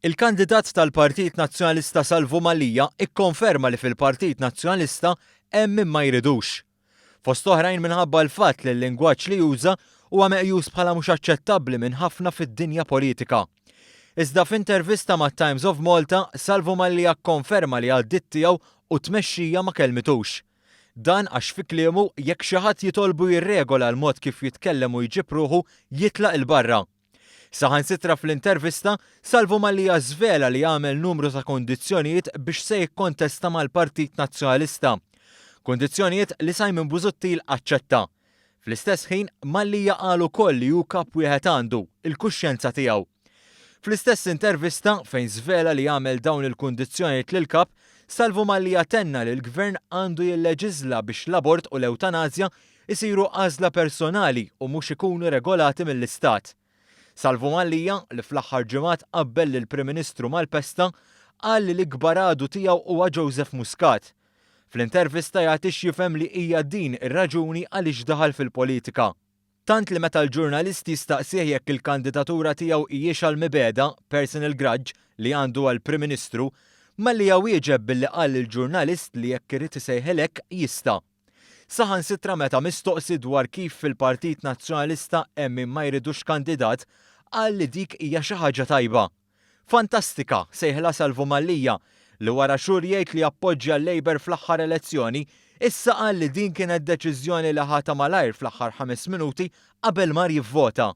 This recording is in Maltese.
Il-kandidat tal-Partit Nazzjonalista Salvu Mallia ikkonferma li fil-Partit Nazzjonalista hemm min ma jridux. Fost oħrajn minħabba l-fatt li l-lingwaġġ li juża huwa meqjus bħala mhux aċċettabbli minn ħafna fid-dinja politika. Iżda f'intervista mat-Times of Malta, Salvu Mallia kkonferma li għad-ditt tiegħu u t-tmexxija ma kellmitux. Dan għax fi kliemu jekk xi ħadd jitolbu jirregola l-mod kif jitkellem u jġib ruħu jitlaq 'il barra. Saħansitra fl-intervista, Salvu Mallia żvela li għamel numru ta' kundizzjonijiet biex se jikkontesta mal-Partit Nazzjonalista. Kundizzjonijiet li Simon Busuttil aċċetta. Fl-istess ħin, Mallia qal ukoll li hu kap wieħed għandu, il-kuxjenza tiegħu. Fl-istess intervista, fejn żvela li għamel dawn il-kundizzjonijiet lill-Kap, Salvu Mallia tenna li l-Gvern għandu jilleġiżla biex l-abort u l-ewtanasja isiru għażla personali u mhux ikunu regolati mill-Istat. Salvu Mallia, li fl-aħħar ġimgħat qabbel lill-Prim Ministru mal-pesta, qal li l-ikbar għadu tiegħu huwa Joseph Muscat. Fl-intervista jagħti x'jifhem li hija din ir-raġuni għaliex daħal fil-politika. Tant li meta l-ġurnalist jistaqsih jekk il-kandidatura tiegħu hijiex għall-mibegħda, personal grudge, li għandu għall-Prim Ministru, Mallia wieġeb billi qal lill-ġurnalist li jekk irid isejħilh hekk jista'. Saħansitra meta mistoqsi dwar kif fil-Partit Nazzjonalista hemm min ma jridux kandidat, qal li dik hija xi ħaġa tajba. Fantastika, sejħilha Salvu Mallia, li wara xhur jgħid li appoġġja l-Labour fl-aħħar elezzjoni, issa qal li din kienet deċiżjoni li ħadha malajr fl-aħħar ħames minuti qabel mar jivvota.